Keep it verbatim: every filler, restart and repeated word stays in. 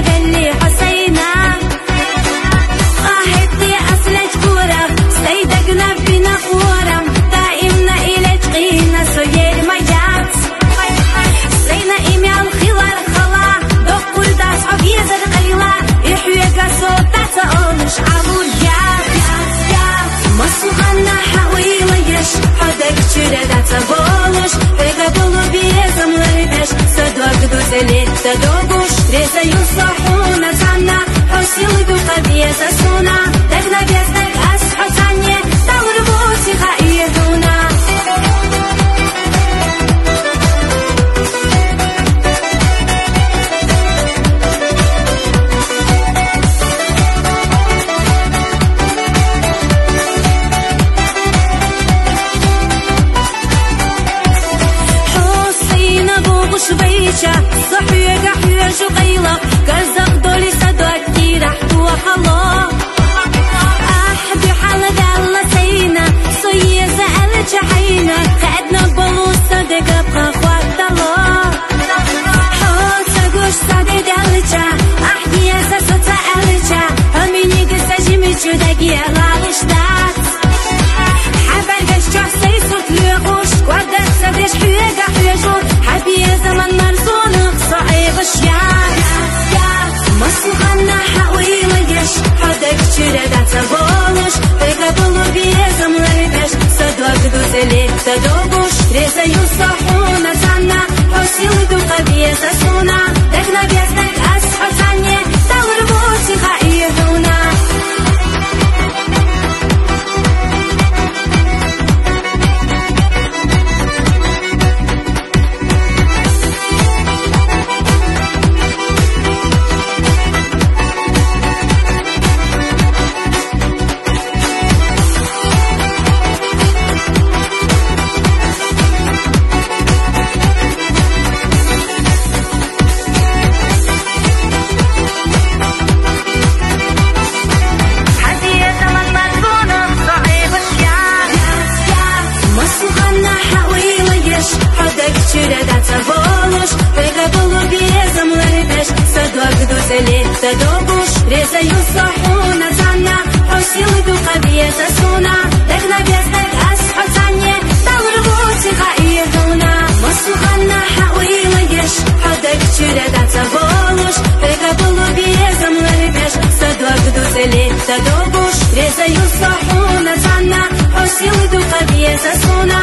Белли Хьусайна. Ахьитти аслач кураб, сай дагнаб бина хурам, даимна илач къина соел маяц. Сайна имял хилар хала, доккуй дас хӀо везар къайла, ихӀвега сотаца онуш гӀалур я. Масуханна хӀа уйла еш, хӀо даг чура даца болуш, хӀега болу безам ларбеш, садваг дузелетта догуш, реза юсо хӀуна цанна, хӀо силуй дукъа беза суна, дагна бездаг ас хӀо цанне, талур буци ха ихӀуна. ХӀусайна бугуш байча, со хӀуга хӀуьжу къайла, гарзах доли садваг кира тухало. Ахь, духьала далла сайна, со еза алча хӀайна, хадна болу садега пхахватало. ХӀо цагуш саде далча, ахь, еза соца алча, хӀо минига сажими чудаги лалиш дац. ХӀабаргаш чохь сай сут лугӀуш, кӀвадарца деш хӀуга хӀуьжу, хӀябия заман марзунах со гӀебаш я. Масуханна хӀа уйла еш, хӀо даг чура даца болуш, хӀега болу безам ларбеш, садваг дузелетта догуш, реза юсо хӀуна цанна, хӀо силуй дукъа беза суна, дагна бездаг ас хӀо цанне, талур буци ха ихӀуна. Масуханна хӀа уйла еш, хӀо даг чура даца болуш, хӀега болу безам ларбеш, садваг дузелетта догуш, реза юсо хӀуна цанна, хӀо силуй дукъа беза суна, дагна бездаг ас хӀо цанне, талур буци ха ихӀуна. Масуханна хӀа уйла еш, хӀо даг чура даца болуш, хӀега болу безам ларбеш, садваг дузелетта догуш, реза юсо хӀуна цанна, хӀо силуй дукъа беза суна,